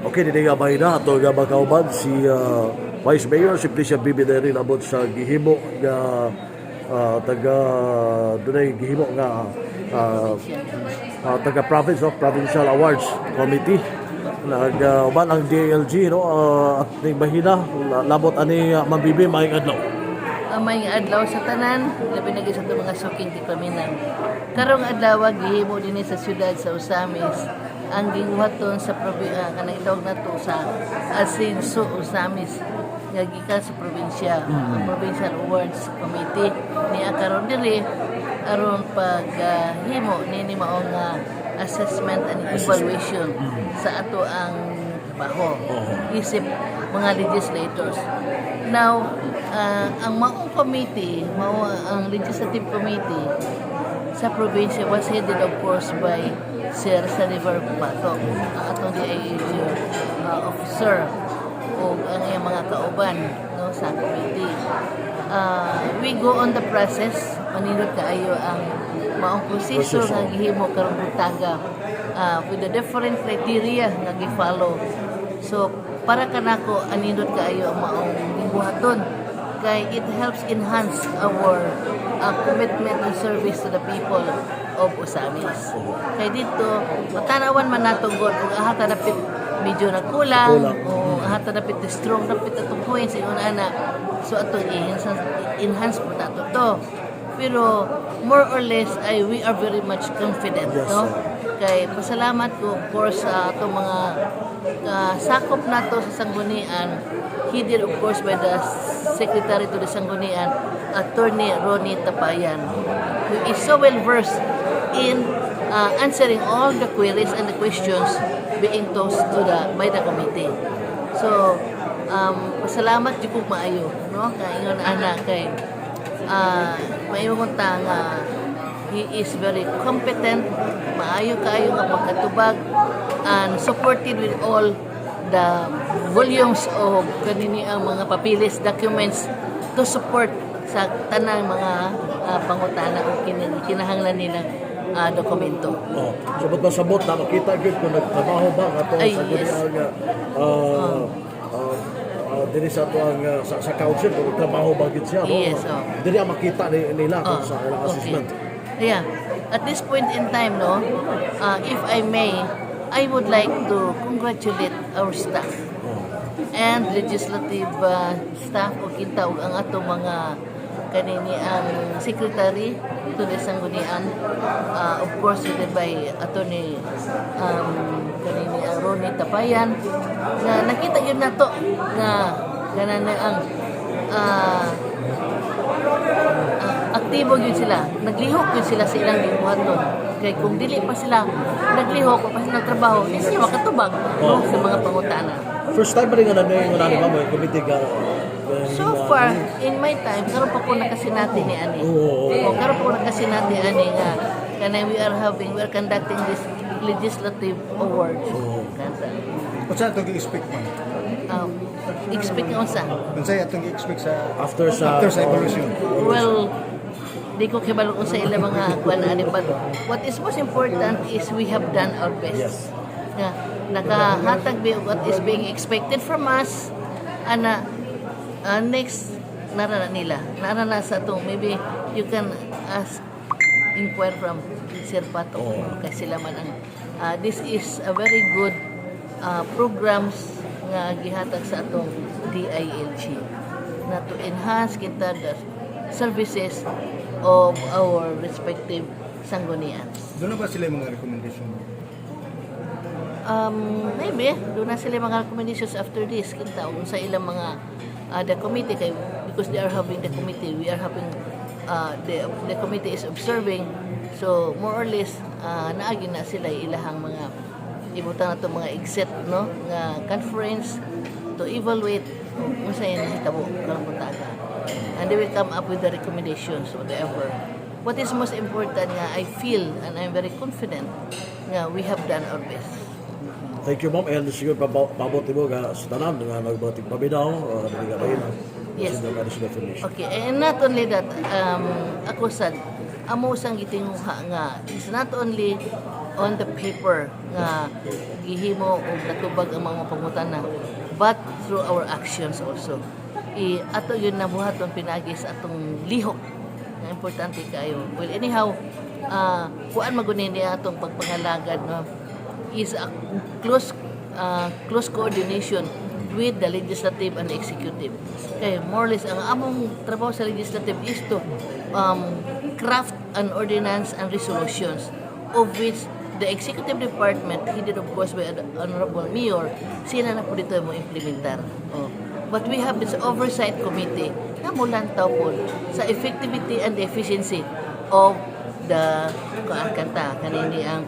Okay, dili nga bay na ato nga makauban si Vice Mayor Simplicia Bibi Neri labot sa gihimo nga taga dunay gihimo nga taga province of Provincial Awards Committee. Nag uban ang DILG, no, at ning bahina labot ani, Ma'am Bibi, maayong adlaw. Ang maayong adlaw sa tanan, labi na gyud sa atong mga suking tigpaminaw. Karong adlaw gihimo dinhi sa siyudad sa Ozamiz ang gibuhaton sa kanang itawag nato sa Asenso Ozamiz nga gikan sa probinsya, Provincial Awards Committee ni karon diri aron pag himo nini maong assessment and evaluation sa ato ang trabaho isip mga legislators. Now, ang maong committee, mao ang legislative committee sa probinsya, was headed, of course, by Sir Sanivar Bato, ang atong DILG officer o ang iyang mga kauban, no, sa committee. We go on the process, manindot kaayo ang maong proseso Proseso. Nga gihimo karong butaga with the different criteria nga gi-follow. So para kanako, anindot kaayo ang maong gibuhaton kay it helps enhance our commitment and service to the people of Ozamiz. Kay dito, matanawan man nato god kung aha ta dapit medyo nagkulang Kulang. O aha ta dapit strong dapit atong points ingon ana. So atong i-enhance po nato to. Pero more or less ay we are very much confident, no? Sir. Kay pasalamat ko, of course, sa atong mga sakop nato sa Sanggunian, headed, of course, by the Secretary to the Sanggunian, Attorney Ronnie Tapayan, who is so well versed in answering all the queries and the questions being tossed to the by the committee. So, pasalamat jud kong maayo, no? Kay ingon ana kay maingon ta nga he is very competent, maayo kaayo nga pagkatubag and supported with all the volumes of kanini ang mga papilis, documents to support sa tanang mga pangutana o kinahanglan nilang dokumento. Oh, sabot na sabot na makita gyud kung nagtrabaho ba ato Ay, sa yes. ang diri sa ato ang sa council kung nagtrabaho ba gyud siya, no? Yes, oh. Diri ang makita nila kung sa ilang assessment. Yeah. At this point in time, no, if I may, I would like to congratulate our staff and legislative staff o kita ug ang ato mga kanini ang secretary to the Sanggunian, of course headed by Attorney kanini ang Ronnie Tapayan, nga nakita gyud nato nga kanan ang aktibo gyud sila, naglihok gyud sila sa ilang gibuhaton, kay kung dili pa sila naglihok o pa sila nagtrabaho, di sila makatubag, no, sa mga pangutana. First time ba rin nga na ni ma'am committee ga So far, in my time, karon pa ko nakasinati ni ani. Oo. O karon pa ko nakasinati ani nga kanang we are conducting this legislative awards. Kanta. Unsa atong gi-expect, ma'am? Expect nga unsa? Unsa atong gi-expect sa After sa after sa evaluation? Well, di ko kibalo kung sa ilang mga kuan ani, but what is most important is we have done our best. Nga nakahatag bi what is being expected from us ana, next nara na nila. Nara na sa atong, maybe you can ask, inquire from Sir Pato kay sila man ang this is a very good programs nga gihatag sa atong DILG na to enhance kita the services of our respective sanggunians. Duna ba sila yung mga recommendation? Maybe duna sila mga recommendations after this kita kung sa ilang mga the committee kay because they are having the committee, we are having the committee is observing, so more or less naagi na sila ilahang mga ibutang na mga exit, no, nga conference to evaluate kung sa nahitabo karong buntaga, and they will come up with the recommendations, whatever. What is most important nga I feel and I'm very confident nga we have done our best. Thank you, ma'am. And siguro paabot mo nga sa tanan nga nagbating paminaw, dili nga bahin. Yes. Sa additional information. Okay, and not only that, ako sad, amo sang gitinguha nga it's not only on the paper nga gihimo og natubag ang mga pangutana, but through our actions also. I ato yun nabuhaton pinaagi sa atong lihok nga importante kayo. Well, anyhow, kuan maguni niya atong pagpangalagad, no, is a close coordination with the legislative and executive. Kay more or less ang among trabaho sa legislative is to craft an ordinance and resolutions, of which the executive department, headed of course by the honorable mayor, sila na po dito mo implementar. Oh. But we have this oversight committee na mulantaw po sa effectivity and efficiency of the kuan kanta kanini ang